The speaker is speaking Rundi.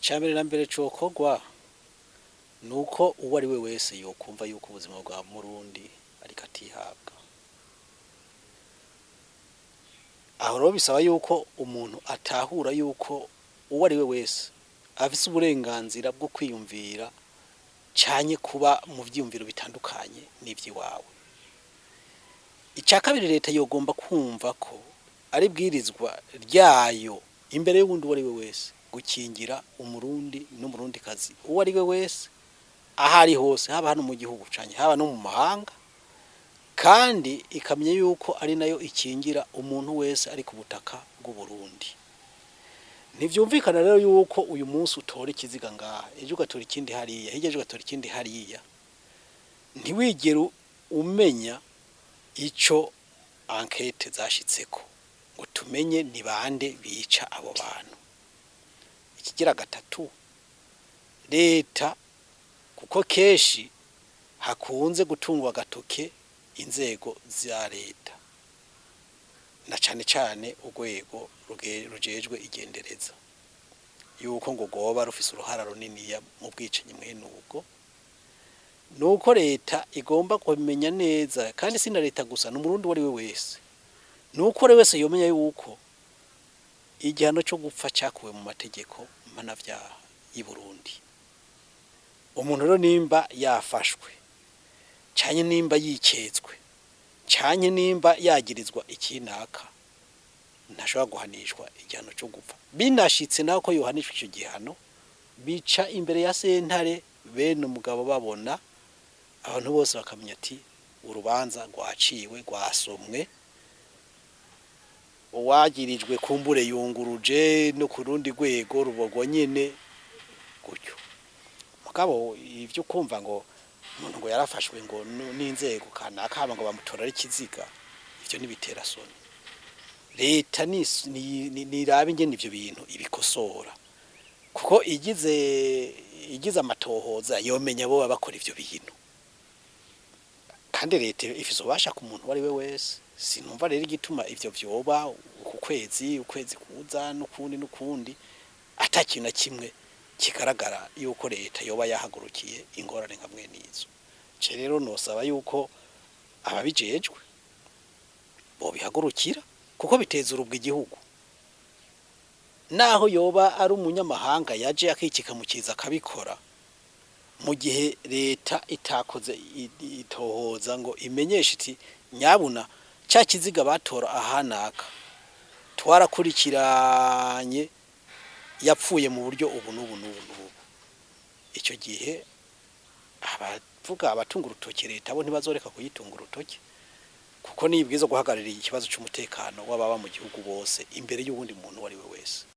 Icambere na mbere cokorwa nuko uwo ari we wese yokumva yuko ubuzima bwa Murundi ariko atihabwa. Aho rero bisaba yuko umuntu atahura yuko uwo ari we wese afise uburenganzira bwo kwiyumvira canke kuba mu vyiyumviro bitandukanye n'ivy'iwawe. Ica kabiri, leta yogomba kumva ko ari bwirizwa ryayo imbere y'uwundi uwo ari we wese gukingira Umurundi n'Umurundikazi uwo ari we wese, aho ari hose, haba hano mu gihugu canke haba no mu mahanga, kandi ikamenya yuko ari nayo ikingira umuntu wese ari ku butaka bw'Uburundi. Ntivyumvikana rero yuko uyu munsi utora ikiziga ngaha, ejo ugatora ikindi hariya, hirya ejo ugatora ikindi hariya, ntiwigere umenya ico enquête zashitseko ngo tumenye ni bande bica abo bantu. Ikigira gatatu, leta, kuko kenshi hakunze gutungwa agatoke inzego za leta na cane cane urwego rujejwe igendereza, yuko ngo rwoba rufise uruhara runiniya mu bwicanyi mwene ubwo, nuko leta igomba kumenya neza, kandi si na leta gusa, n'Umurundi uwo ari we wese, nuko uwo wese yomenya yuko igihano co gupfa cakuwe mu mategeko mpanavyaha y'i Burundi. Umuntu rero nimba yafashwe canke nimba yiketswe canke nimba yagirizwa ikinaka, ntashobora guhanishwa igihano co gupfa. Binashitse naho ko yohanishwa ico gihano, bica imbere ya sentare, bene umugabo babona, abantu bose bakamenya ati urubanza rwaciwe, rwasomwe, uwagirijwe kumbure yunguruje no ku rundi rwego rubogwa nyene gutyo. Mugabo ivyo kumva ngo umuntu ngo yarafashwe ngo n'inzego kanaka, hama ngo bamutora ari ikiziga, ivyo nibitera soni. Leta nirabe ingene ivyo bintu ibikosora, kuko igize amatohoza yomenya bo bakora ivyo bintu, kandi leta ifise ububasha ku muntu uwo ari we wese. Sinumva rero igituma ivyo vyoba uku kwezi, ukwezi kuza n'ukundi n'ukundi, ata kintu na kimwe kigaragara yuko leta yoba yahagurukiye ingorane nka mwene izo. Ce rero nosaba yuko ababijejwe bobihagurukira, kuko biteza urubwa igihugu. Naho yoba ari umunyamahanga yaje akikika mu kiza akabikora, mu gihe leta itakoze itohoza ngo imenyeshe iti nyabuna ca kiziga batora ahanaka twarakurikiranye, yapfuye mu buryo ubu n'ubu n'ubu n'ubu, icyo gihe abavuga abatunga urutoke leta bo ntibazoreka kuyitunga urutoke, kuko nibwiza guhagararira ikibazo c'umutekano w'ababa mu gihugu bose imbere y'uwundi muntu uwo ari we wese.